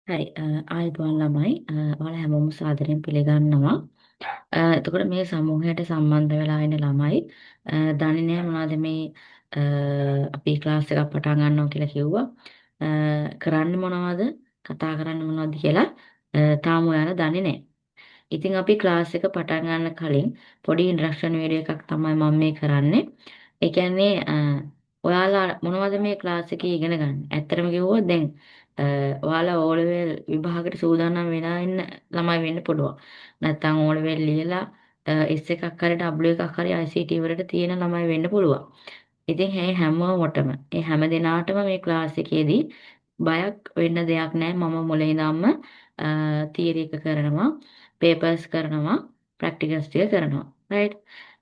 හරි, ආයුබෝවන් ළමයි. ඔයාලා හැමෝම සාදරයෙන් පිළිගන්නවා. එතකොට මේ සමූහයට සම්බන්ධ වෙලා ඉන්න ළමයි දන්නේ නෑ මොනවද මේ අපි ක්ලාස් එකක් පටන් ගන්නවා කියලා කිව්වා. කරන්නේ මොනවද, කතා කරන්නේ මොනවද කියලා තාම ඔයාලා දන්නේ නෑ. ඉතින් අපි ක්ලාස් එක පටන් ගන්න කලින් පොඩි ඉන්ට්‍රොඩක්ෂන් වීඩියෝ එකක් තමයි මම මේ කරන්නේ. ඒ කියන්නේ ඔයාලා මොනවද මේ ක්ලාස් එකේ ඉගෙන ගන්න? ඇත්තටම කිව්වොත් දැන් ඔයාලා O level විභාගයට සූදානම් වෙලා ඉන්න ළමයි වෙන්න පුළුවන්. නැත්නම් O level ලියලා S එකක් හරි W එකක් හරි ICT වලට තියෙන ළමයි වෙන්න පුළුවන්. ඉතින් මේ හැමෝටම, මේ හැම දෙනාටම මේ ක්ලාස් එකේදී බයක් වෙන්න දෙයක් නෑ. මම මුලින් ඉඳන්ම තියරි එක කරනවා, පේපර්ස් කරනවා, ප්‍රැක්ටිකල්ස් ටික කරනවා. රයිට්?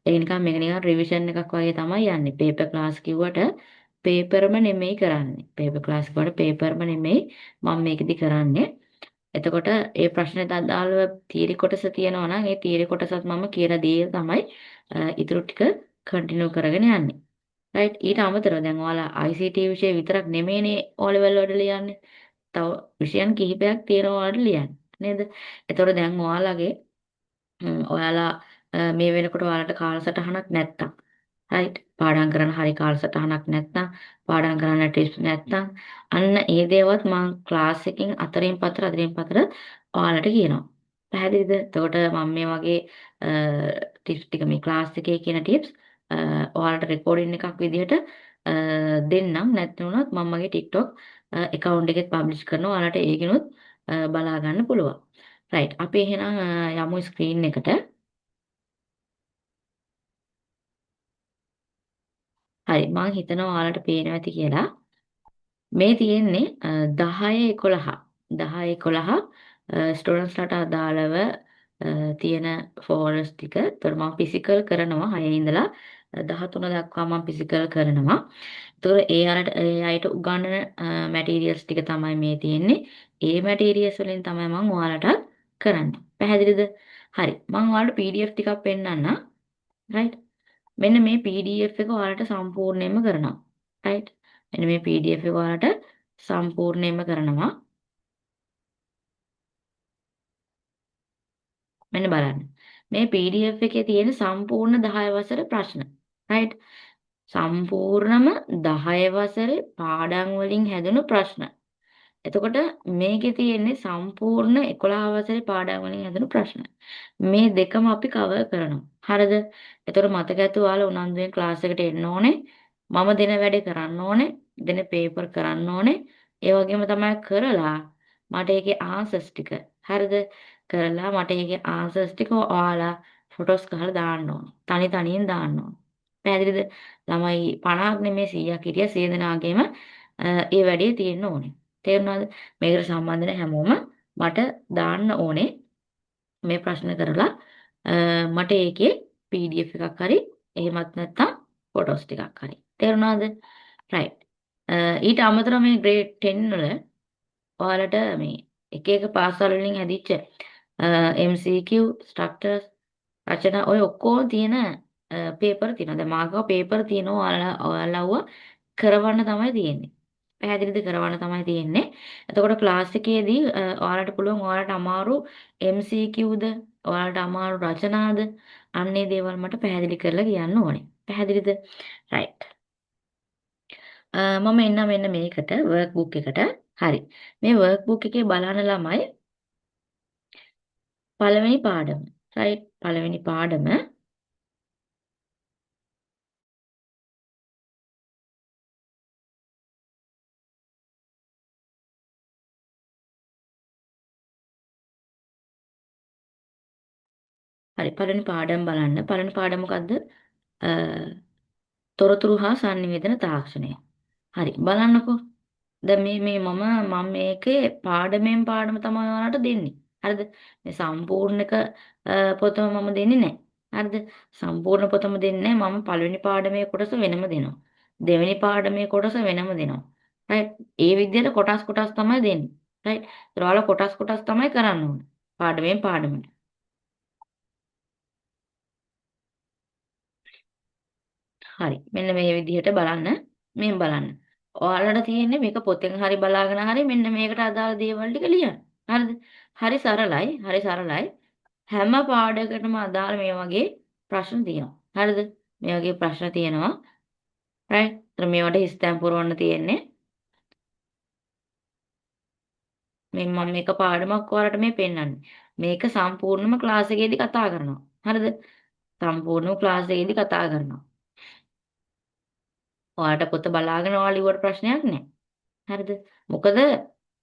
ඒ නිකන් මේක නිකන් රිවිෂන් එකක් වගේ තමයි යන්නේ. පේපර් ක්ලාස් කිව්වට පේපර්ම නෙමෙයි කරන්නේ. පේපර් ක්ලාස් කිව්වට පේපර්ම නෙමෙයි මම මේකෙදි කරන්නේ. එතකොට ඒ ප්‍රශ්නෙට අදාළව තියරි කොටස තියෙනවා නම් ඒ තියරි කොටසත් මම කියලා දීලා තමයි ඉතුරු ටික කන්ටිනියු කරගෙන යන්නේ. රයිට්? ඊට අමතරව දැන් ඔයාලා ICT විෂය විතරක් නෙමෙයිනේ O level වලට ලියන්නේ. තව විෂයන් කිහිපයක් තියෙනවා ඔයාලට ලියන්න. නේද? එතකොට දැන් ඔයාලා මේ වෙනකොට ඔයාලට කාලසටහනක් නැත්තම්, රයිට්? පාඩම් කරන්න හරි කාලසටහනක් නැත්තම්, පාඩම් කරන්න ටිප්ස් නැත්තම්, අන්න ඒ දේවත් මං ක්ලාස් එකෙන් අතරින් පතර අතරින් පතර ඔයාලට කියනවා. පැහැදිලිද? එතකොට මම මේ වගේ ටිප්ස් ටික මේ ක්ලාස් එකේ කියන ටිප්ස් ඔයාලට රෙකෝඩින් එකක් විදිහට දෙන්නම්. නැත්නම් වුණත් මම මගේ TikTok account එකෙත් පබ්ලිෂ් කරනවා. ඔයාලට ඒකිනුත් බලා ගන්න පුළුවන්. රයිට්. අපි එහෙනම් යමු ස්ක්‍රීන් එකට. හරි, මං හිතනවා ඔයාලට පේනවා ඇති කියලා. මේ තියෙන්නේ 10 11. 10 11, ස්ටුඩන්ට්ස්ලාට අදාළව තියෙන ෆෝල්ඩර්ස් ටික. එතකොට මං ෆිසිකල් කරනවා 6 ඉඳලා 13 දක්වා මං ෆිසිකල් කරනවා. එතකොට ඒ අයට උගන්වන මැටීරියල්ස් ටික තමයි මේ තියෙන්නේ. ඒ මැටීරියල්ස් වලින් තමයි මං ඔයාලට කරන්නේ. පැහැදිලිද? හරි. මං ඔයාලට PDF ටිකක් පෙන්නන්නම්. රයිට්. මෙන්න මේ PDF එක ඔයාලට සම්පූර්ණයෙන්ම කරනවා. රයිට්. මෙන්න මේ PDF එක ඔයාලට සම්පූර්ණයෙන්ම කරනවා. මෙන්න බලන්න. මේ PDF එකේ තියෙන සම්පූර්ණ 10 වසර ප්‍රශ්න. රයිට්. සම්පූර්ණම 10 වසරේ පාඩම් වලින් හැදුණු ප්‍රශ්න. එතකොට මේකේ තියෙන්නේ සම්පූර්ණ 11 වසරේ පාඩම් වලින් හැදුණු ප්‍රශ්න. මේ දෙකම අපි කවර් කරනවා. හරිද? එතකොට මතක ඇතුව ඔයාලා උනන්දුවෙන් ක්ලාස් එකට එන්න ඕනේ. මම දෙන වැඩේ කරන්න ඕනේ. දෙන පේපර් කරන්න ඕනේ. ඒ වගේම තමයි කරලා මට ඒකේ ආන්සර්ස් ටික. හරිද? කරලා මට ඒකේ ආන්සර්ස් ටික ඔයාලා ෆොටෝස් ගහලා දාන්න ඕනේ. තනි තනියෙන් දාන්න ඕනේ. පැහැදිලිද? ළමයි 50ක් නෙමෙයි 100ක් හිටියා 100 දෙනාගේම ඒ වැඩේ තියෙන්න ඕනේ. තේරුණාද? මේකට සම්බන්ධ වෙන හැමෝම මට දාන්න ඕනේ මේ ප්‍රශ්න කරලා මට ඒකේ PDF එකක් හරි එහෙමත් නැත්නම් ෆොටෝස් ටිකක් හරි. තේරුණාද? රයිට්. ඊට අමතරව මේ ග්‍රේඩ් 10 වල ඔයාලට මේ එක එක පාසල් වලින් හැදිච්ච MCQ structures රචනා ඔය ඔක්කොම තියෙන පේපර් තියෙනවා. දැන් මාගව පේපර් තියෙනවා ඔයාලව කරවන්න තමයි තියෙන්නේ. පැහැදිලිද? කරවන්න තමයි තියෙන්නේ. එතකොට ක්ලාස් එකේදී ඔයාලට පුළුවන් ඔයාලට අමාරු MCQද ඔයාලට අමාරු රචනාද අන්න ඒ දේවල් මට පැහැදිලි කරලා කියන්න ඕනේ. පැහැදිලිද? රයිට්. මම එන්නම් මෙන්න මේකට වර්ක්බුක් එකට. හරි. මේ වර්ක්බුක් එකේ බලන්න ළමයි පළවෙනි පාඩම. රයිට්. පළවෙනි පාඩම. හරි, පළවෙනි පාඩම බලන්න. පළවෙනි පාඩම මොකද්ද? තොරතුරු හා සන්නිවේදන තාක්ෂණය. හරි, බලන්නකෝ. දැන් මේ මම මේකේ පාඩමෙන් පාඩම තමයි ඔයාලට දෙන්නේ. හරිද? මේ සම්පූර්ණ එක පොතම මම දෙන්නේ නැහැ. හරිද? සම්පූර්ණ පොතම දෙන්නේ නැහැ. මම පළවෙනි පාඩමේ කොටස වෙනම දෙනවා. දෙවෙනි පාඩමේ කොටස වෙනම දෙනවා. රයිට්? ඒ විදිහට කොටස් කොටස් තමයි දෙන්නේ. රයිට්? ඒතර ඔයාලා කොටස් කොටස් තමයි කරන්න ඕනේ. පාඩමෙන් පාඩමට. හරි. මෙන්න මේ විදිහට බලන්න. මෙහෙම බලන්න. ඔයාලට තියෙන්නේ මේක පොතෙන් හරි බලාගෙන හරි මෙන්න මේකට අදාළ දේවල් ටික ලියන්න. හරිද? හරි සරලයි. හරි සරලයි. හැම පාඩයකටම අදාළ මේ වගේ ප්‍රශ්න තියෙනවා. හරිද? මේ වගේ ප්‍රශ්න තියෙනවා. රයිට්. එතන මේවට හිස්තැන් පුරවන්න තියෙන්නේ. මේ මම මේක පාඩමක් ඔයාලට මේ පෙන්වන්නේ. මේක සම්පූර්ණම ක්ලාස් එකේදී කතා කරනවා. හරිද? සම්පූර්ණම ක්ලාස් එකේදී කතා කරනවා. ඔයාලට පොත බලාගෙන ඔයාලා ලිව්වට ප්‍රශ්නයක් නෑ. හරිද? මොකද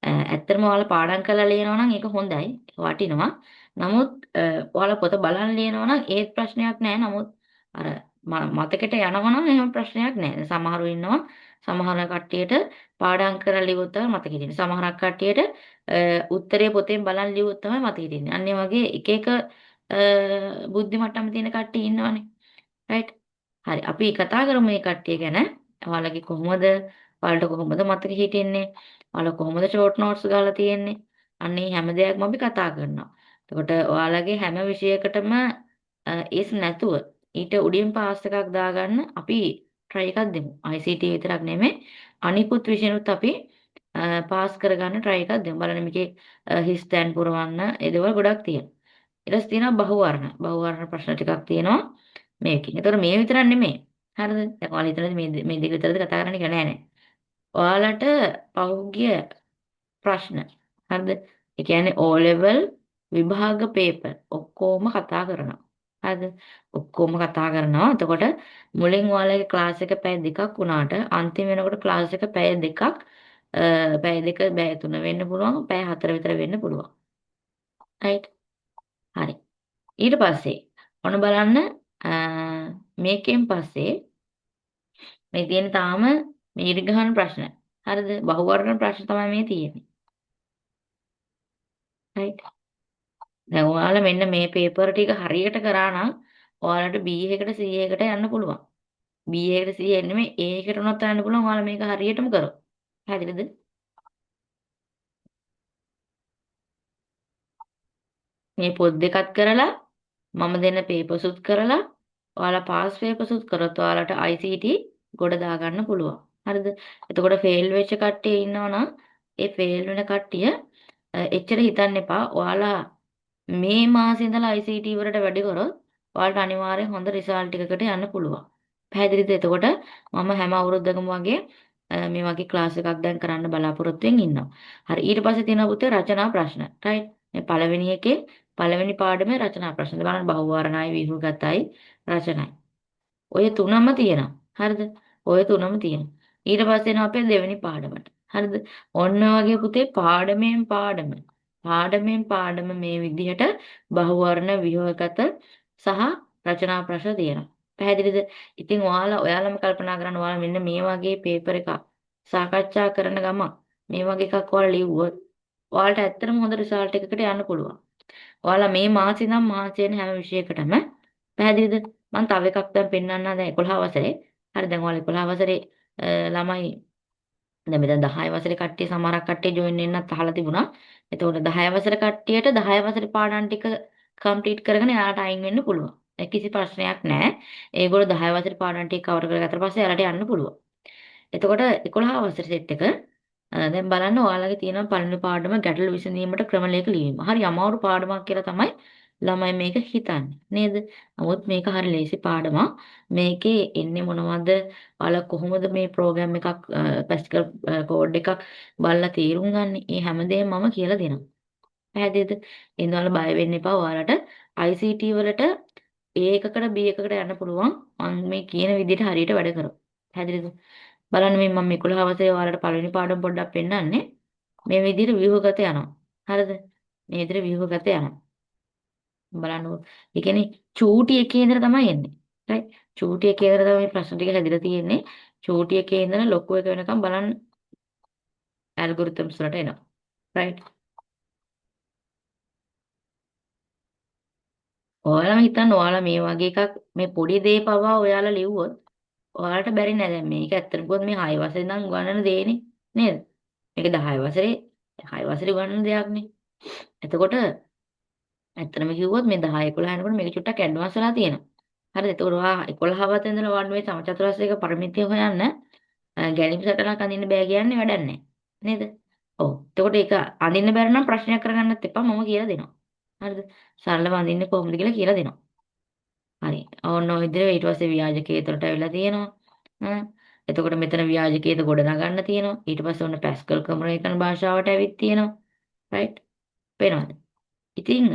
ඇත්තටම ඔයාලා පාඩම් කරලා ලියනවා නම් ඒක හොඳයි. වටිනවා. නමුත් ඔයාලා පොත බලන් ලියනවා නම් ඒත් ප්‍රශ්නයක් නෑ. නමුත් අර මතකෙට යනවා නම් එහෙම ප්‍රශ්නයක් නෑ. සමහරු ඉන්නවා සමහර කට්ටියට පාඩම් කරලා ලිව්වොත් තමයි මතකෙ හිටින්නේ. සමහරක් කට්ටියට උත්තරේ පොතෙන් බලන් ලිව්වොත් තමයි මතකෙ හිටින්නේ. අන්න ඒ වගේ එක එක බුද්ධි මට්ටම් තියෙන කට්ටිය ඉන්නවනේ. රයිට්. හරි. අපි කතා කරමු මේ කට්ටිය ගැන. ඔයාලගේ කොහොමද ඔයාලට කොහොමද මතක හිටින්නේ? ඔයාලා කොහොමද ෂෝට් නෝට්ස් ගාලා තියෙන්නේ? අන්න ඒ හැම දෙයක්ම අපි කතා කරනවා. එතකොට ඔයාලගේ හැම විෂයකටම ඒස් නැතුව ඊට උඩින් පාස් එකක් දාගන්න අපි try එකක් දෙමු. ICT විතරක් නෙමෙයි අනිකුත් විෂයනුත් අපි පාස් කරගන්න try එකක් දෙමු. බලන්න මේකේ හිස් තැන් පුරවන්න ඒ දේවල් ගොඩක් තියෙනවා. ඊට පස්සේ තියෙනවා බහුවර්ණ. බහුවර්ණ ප්‍රශ්න ටිකක් තියෙනවා මේකෙන්. එතකොට මේ විතරක් නෙමෙයි. හරිද? දැන් ඔයාලා හිතනද මේ දෙක විතරද කතා කරන්න කියලා? නෑ නෑ. ඔයාලට පහුගිය ප්‍රශ්න හරිද? ඒ කියන්නේ O level විභාග පේපර් ඔක්කොම කතා කරනවා. හරිද? ඔක්කොම කතා කරනවා. එතකොට මුලින් ඔයාලගේ ක්ලාස් එක පැය දෙකක් වුණාට අන්තිම වෙනකොට ක්ලාස් එක පැය දෙකක් පැය දෙක පැය තුන වෙන්න පුළුවන්, පැය හතර විතර වෙන්න පුළුවන්. රයිට්? හරි. ඊට පස්සේ ඔන්න බලන්න මේකෙන් පස්සේ මේ තියෙන තාම මේ ඉරිගහන ප්‍රශ්න. හරිද? බහුවර්ණ ප්‍රශ්න තමයි මේ තියෙන්නේ. රයිට්. දැන් ඔයාලා මෙන්න මේ පේපර් ටික හරියට කරා නම් ඔයාලට B එකට C එකට යන්න පුළුවන්. B එකට C එක නෙමෙයි A එකට උනත් යන්න පුළුවන් ඔයාලා මේක හරියටම කරොත්. හරිද? මේ පොත් දෙකත් කරලා මම දෙන පේපර්ස් උත් කරලා ඔයාලා පාස් පේපර්ස් උත් කරොත් ඔයාලට ICT ගොඩ දාගන්න පුළුවන්. හරිද? එතකොට ෆේල් වෙච්ච කට්ටිය ඉන්නවා නම් ඒ ෆේල් වෙන කට්ටිය එච්චර හිතන්න එපා. ඔයාලා මේ මාසෙ ඉඳලා ICT වලට වැඩි කරොත් ඔයාලට අනිවාර්යෙන් හොඳ රිසල්ට් එකකට යන්න පුළුවන්. පැහැදිලිද? එතකොට මම හැම අවුරුද්දකම වගේ මේ වගේ ක්ලාස් එකක් දැන් කරන්න බලාපොරොත්තු වෙමින් ඉන්නවා. හරි. ඊට පස්සේ තියෙනවා පුතේ රචනා ප්‍රශ්න. රයිට්. මේ පළවෙනි එකේ පළවෙනි පාඩමේ රචනා ප්‍රශ්න. බලන්න බහුවර්ණයි, ව්‍යුහගතයි, රචනයි. ඔය තුනම තියෙනවා. හරිද? ඔය තුනම තියෙනවා. ඊට පස්සේ එනවා අපේ දෙවෙනි පාඩමට. හරිද? ඔන්න වගේ පුතේ පාඩමෙන් පාඩම. පාඩමෙන් පාඩම මේ විදිහට බහුවර්ණ, ව්‍යුහගත සහ රචනා ප්‍රශ්න තියෙනවා. පැහැදිලිද? ඉතින් ඔයාලම කල්පනා කරන්න ඔයාලා මෙන්න මේ වගේ පේපර් එකක් සාකච්ඡා කරන ගමන් මේ වගේ එකක් ඔයාලා ලිව්වොත් ඔයාලට ඇත්තටම හොඳ රිසල්ට් එකකට යන්න පුළුවන්. ඔයාලා මේ මාසෙ ඉඳන් මහන්සි වෙන හැම විෂයකටම පැහැදිලිද? මං තව එකක් දැන් පෙන්වන්නම් දැන් 11 වසරේ. හරි දැන් ඔයාලා 11 වසරේ ළමයි දැන් මෙතන 10 වසරේ කට්ටිය සමහරක් කට්ටිය ජොයින් වෙන්නත් අහලා තිබුණා. එතකොට 10 වසර කට්ටියට 10 වසරේ පාඩම් ටික කම්ප්ලීට් කරගෙන එයාලට අයින් වෙන්න පුළුවන්. ඒ කිසි ප්‍රශ්නයක් නෑ. ඒගොල්ලෝ 10 වසරේ පාඩම් ටික කවර් කරගත්තට පස්සේ එයාලට යන්න පුළුවන්. එතකොට 11 වසරේ සෙට් එක දැන් බලන්න ඔයාලගේ තියෙනවා පළවෙනි පාඩම ගැටලු විසඳීමට ක්‍රමලේඛ ලියීම. හරි අමාරු පාඩමක් කියලා තමයි ළමයි මේක හිතන්නේ නේද? නමුත් මේක හරි ලේසි පාඩමක්. මේකේ එන්නේ මොනවද? ඔයාලා කොහොමද මේ ප්‍රෝග්‍රෑම් එකක් පැස්කල් කෝඩ් එකක් බලලා තේරුම් ගන්නේ? මේ හැමදේම මම කියලා දෙනවා. පැහැදිලිද? එහෙනම් ඔයාලා බය වෙන්න එපා. ඔයාලට ICT වලට A එකකට B එකකට යන්න පුළුවන්. මම මේ කියන විදිහට හරියට වැඩ කරොත්. පැහැදිලිද? බලන්න මේ මම 11 වසරේ ඔයාලට පළවෙනි පාඩම පොඩ්ඩක් පෙන්නන්නේ. මේ විදිහට ව්‍යුහගත යනවා. හරිද? මේ විදිහට ව්‍යුහගත යනවා. බලන්නකෝ. ඒ කියන්නේ චූටි එකේ ඉඳලා තමයි එන්නේ. රයිට්? චූටි එකේ ඉඳලා තමයි මේ ප්‍රශ්න ටික හැදිලා තියෙන්නේ. චූටි එකේ ඉඳලා ලොකු එක වෙනකම් බලන්න ඇල්ගොරිතම්ස් වලට එනවා. රයිට්? ඔයාලම හිතන්න ඔයාලා මේ වගේ එකක් මේ පොඩි දේ පවා ඔයාලා ලිව්වොත් ඔයාලට බැරි නෑ. දැන් මේක ඇත්තටම කිව්වොත් මේ 6 වසරේ ඉඳන් උගන්වන දේනේ නේද? මේක 10 වසරේ 6 වසරේ උගන්වන දෙයක් නේ. එතකොට ඇත්තටම කිව්වොත් මේ 10 11 යනකොට මේක චුට්ටක් ඇඩ්වාන්ස් වෙලා තියෙනවා. හරිද? එතකොට ඔයා 11 වසරේ ඉඳලා ඔයාලා මේ සමචතුරස්‍රයක පරිමිතිය හොයන්න ගැලීම් සටහනක් අඳින්න බෑ කියන්නේ වැඩක් නෑ. නේද? ඔව්. එතකොට ඒක අඳින්න බැරි නම් ප්‍රශ්නයක් කරගන්නත් එපා මම කියලා දෙනවා. හරිද? සරලව අඳින්නේ කොහොමද කියලා කියලා දෙනවා. හරි. ඕන්න ඔය විදිහට ඊට පස්සේ ව්‍යාජ කේතරට ඇවිල්ලා තියෙනවා. ඈ එතකොට මෙතන ව්‍යාජ කේත ගොඩ නගන්න තියෙනවා. ඊට පස්සේ ඔන්න පැස්කල් ක්‍රමරේඛන භාෂාවට ඇවිත් තියෙනවා. රයිට්? පේනවද? ඉතින්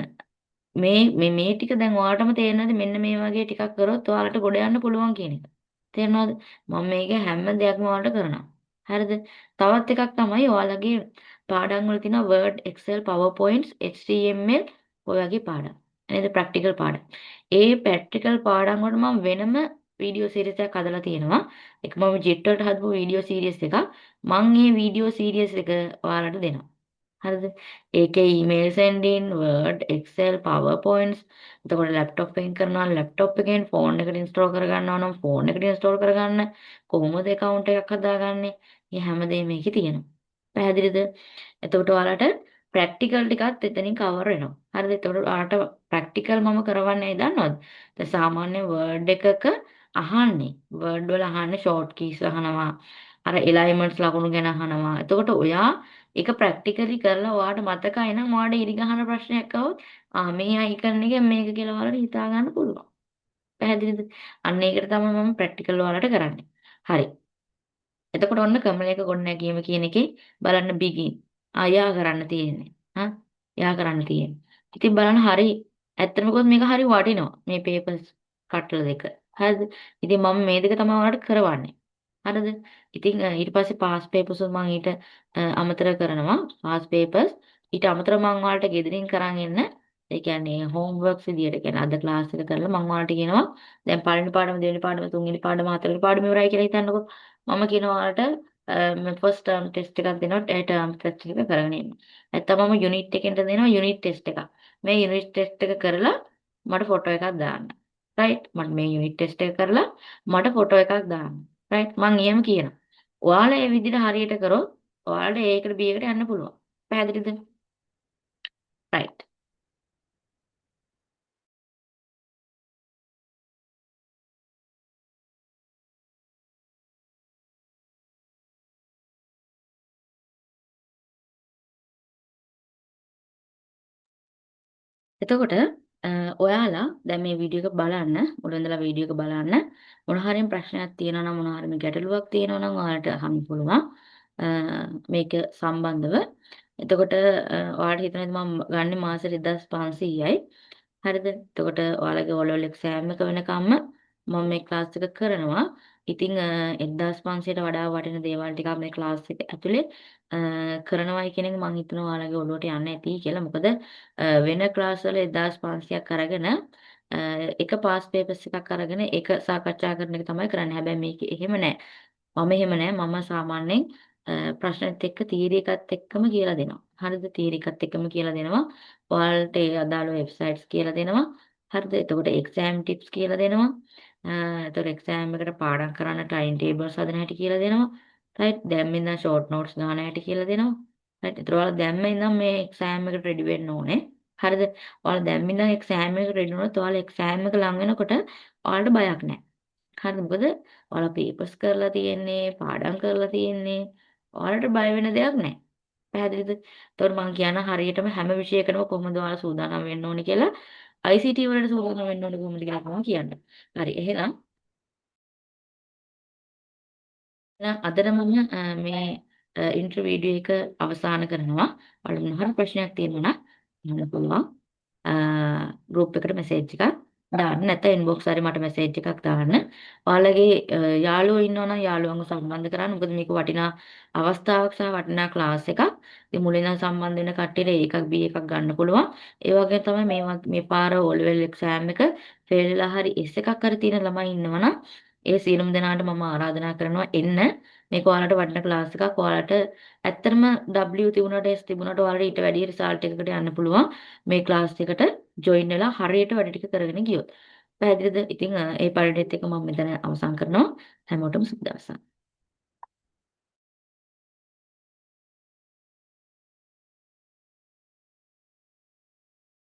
මේ මේ මේ ටික දැන් ඔයාලටම තේරෙනවද මෙන්න මේ වගේ ටිකක් කරොත් ඔයාලට ගොඩ යන්න පුළුවන් කියන එක. තේරෙනවද? මම මේක හැම දෙයක්ම ඔයාලට කරනවා. හරිද? තවත් එකක් තමයි ඔයාලගේ පාඩම් වල තියෙන Word, Excel, PowerPoint, HTML ඔය වගේ පාඩම්. නේද? ප්‍රැක්ටිකල් පාඩම්. ඒ ප්‍රැක්ටිකල් පාඩම් වලට මම වෙනම වීඩියෝ සීරීස් එකක් හදලා තියෙනවා. ඒක මම ජෙට් වලට හදපු වීඩියෝ සීරීස් එකක්. මං මේ වීඩියෝ සීරීස් එක ඔයාලට දෙනවා. හරිද? ඒකේ email sending, Word, Excel, PowerPoints එතකොට ලැප්ටොප් එකෙන් කරනවා නම් ලැප්ටොප් එකෙන් ෆෝන් එකට ඉන්ස්ටෝල් කරගන්නවා නම් ෆෝන් එකට ඉන්ස්ටෝල් කරගන්න කොහොමද ඇකවුන්ට් එකක් හදාගන්නේ? මේ හැමදේම මේකේ තියෙනවා. පැහැදිලිද? එතකොට ඔයාලට ප්‍රැක්ටිකල් ටිකත් එතනින් කවර් වෙනවා. හරිද? එතකොට ඔයාලට ප්‍රැක්ටිකල් මම කරවන්නේ ඇයි දන්නවද? දැන් සාමාන්‍ය Word එකක අහන්නේ Word වල අහන්නේ ෂෝට් කීස් අහනවා. අර එලයින්මන්ට්ස් ලකුණු ගැන අහනවා. එතකොට ඔයා ඒක ප්‍රැක්ටිකලි කරලා ඔයාට මතකයි නම් ඔයාට ඉරි ගහන ප්‍රශ්නයක් ආවොත් ආ මේ අයිකන් එක මේක කියලා ඔයාලට හිතා ගන්න පුළුවන්. පැහැදිලිද? අන්න ඒකට තමයි මම ප්‍රැක්ටිකල් ඔයාලට කරන්නේ. හරි. එතකොට ඔන්න කමලයක ගොඩනැගීම කියන එකේ බලන්න බිගින්. ආ යා කරන්න තියෙන්නේ. හා යා කරන්න තියෙන්නේ. ඉතින් බලන්න හරි ඇත්තටම කිව්වොත් මේක හරි වටිනවා මේ පේපර්ස් කට්ටල දෙක. හරිද? ඉතින් මම මේ දෙක තමයි ඔයාලට කරවන්නේ. හරිද? ඉතින් ඊට පස්සේ පාස් පේපර්ස් මම ඊට අමතර කරනවා. පාස් පේපර්ස් ඊට අමතරව මම ඔයාලට ගෙදරින් කරන් එන්න ඒ කියන්නේ හෝම්වර්ක්ස් විදියට කියන්නේ අද ක්ලාස් එක කරලා මම ඔයාලට කියනවා දැන් පළවෙනි පාඩම දෙවෙනි පාඩම තුන්වෙනි පාඩම හතරවෙනි පාඩම ඉවරයි කියලා හිතන්නකෝ. මම කියනවා ඔයාලට මේ ෆස්ට් ටර්ම් ටෙස්ට් එකක් දෙනවා ඒ ටර්ම් ටෙස්ට් එක කරගෙන එන්න. නැත්තම් මම යුනිට් එකෙන්ට දෙනවා යුනිට් ටෙස්ට් එකක්. මේ යුනිට් ටෙස්ට් එක කරලා මට ෆොටෝ එකක් දාන්න. රයිට් මට මේ යුනිට් ටෙස්ට් එක කරලා මට ෆොටෝ එකක් දාන්න. රයිට් මං එහෙම කියනවා. ඔයාලා ඒ විදිහට හරියට කරොත් ඔයාලට A එකට B එකට යන්න පුළුවන්. පැහැදිලිද? රයිට්. එතකොට ඔයාලා දැන් මේ වීඩියෝ එක බලන්න මුලින් ඉඳලා වීඩියෝ එක බලන්න මොන හරිම ප්‍රශ්නයක් තියෙනවා නම් මොන හරිම ගැටලුවක් තියෙනවා නම් ඔයාලට අහන්න පුළුවන් මේක සම්බන්ධව. එතකොට ඔයාලට හිතෙනවා මම ගන්නේ මාසෙට 1500යි. හරිද? එතකොට ඔයාලගේ O level exam එක වෙනකම්ම මම මේ ක්ලාස් එක කරනවා. ඉතින් 1500ට වඩා වටින දේවල් ටිකක් මේ ක්ලාස් එක ඇතුලේ කරනවයි කියන එක මං හිතනවා ඔයාලගේ ඔළුවට යන්න ඇති කියලා. මොකද වෙන ක්ලාස් වල 1500ක් අරගෙන එක පාස් පේපර්ස් එකක් අරගෙන ඒක සාකච්ඡා කරන එක තමයි කරන්නේ. හැබැයි මේක එහෙම නෑ. මම එහෙම නෑ. මම සාමාන්‍යයෙන් ප්‍රශ්නත් එක්ක තියරි එකත් එක්කම කියලා දෙනවා. හරිද? තියරි එකත් එක්කම කියලා දෙනවා. ඔයාලට ඒ අදාළ වෙබ්සයිට්ස් කියලා දෙනවා. හරිද? එතකොට එක්සෑම් ටිප්ස් කියලා දෙනවා. එතකොට එක්සෑම් එකට පාඩම් කරන්න ටයිම් ටේබල්ස් හදන හැටි කියලා දෙනවා. රයිට්? දැන් ඉඳන් ෂෝට් නෝට්ස් ගන්න හැටි කියලා දෙනවා. රයිට්? එතකොට ඔයාලා දැම්ම ඉඳන් මේ එක්සෑම් එකට රෙඩි වෙන්න ඕනේ. හරිද? ඔයාලා දැම්ම ඉඳන් එක්සෑම් එකට රෙඩි වුණොත් ඔයාලා එක්සෑම් එක ලඟ වෙනකොට ඔයාලට බයක් නැහැ. හරිද? මොකද ඔයාලා පේපර්ස් කරලා තියෙන්නේ, පාඩම් කරලා තියෙන්නේ. ඔයාලට බය වෙන දෙයක් නැහැ. පැහැදිලිද? එතකොට මං කියන හරියටම හැම විෂයකටම කොහොමද ඔයාලා සූදානම් වෙන්න ඕනේ කියලා ICT වලට සූදානම් වෙන්න ඕනේ කොහොමද කියලා මම කියන්න. හරි එහෙනම් අදට මම මේ ඉන්ටර්විව් වීඩියෝ එක අවසන් කරනවා. ඔයාලට මොන හරි ප්‍රශ්නයක් තියෙනවා නම් අහන්න පුළුවන්. ගෲප් එකට මැසේජ් එකක් දාන්න නැත්නම් ඉන්බොක්ස් හරි මට මැසේජ් එකක් දාන්න. ඔයාලගේ යාළුවෝ ඉන්නවා නම් යාළුවන්ව සම්බන්ධ කරන්න. මොකද මේක වටිනා අවස්ථාවක් සහ වටිනා ක්ලාස් එකක්. ඉතින් මුලින් ඉඳන් සම්බන්ධ වෙන කට්ටියට A එකක් B එකක් ගන්න පුළුවන්. ඒ වගේම තමයි මේ පාර O level exam එක ෆේල් වෙලා හරි S එකක් හරි තියෙන ළමයි ඉන්නවා නම් ඒ සියලුම දෙනාට මම ආරාධනා කරනවා එන්න. මේක ඔයාලට වටින ක්ලාස් එකක්. ඔයාලට ඇත්තටම W තිබුණාට S තිබුණාට ඔයාලට ඊට වැඩිය රිසල්ට් එකකට යන්න පුළුවන් මේ ක්ලාස් එකට ජොයින් වෙලා හරියට වැඩ ටික කරගෙන ගියොත්. පැහැදිලිද? ඉතින් ඒ පරිඩිත් එක මම මෙතන අවසන් කරනවා. හැමෝටම සුබ දවසක්.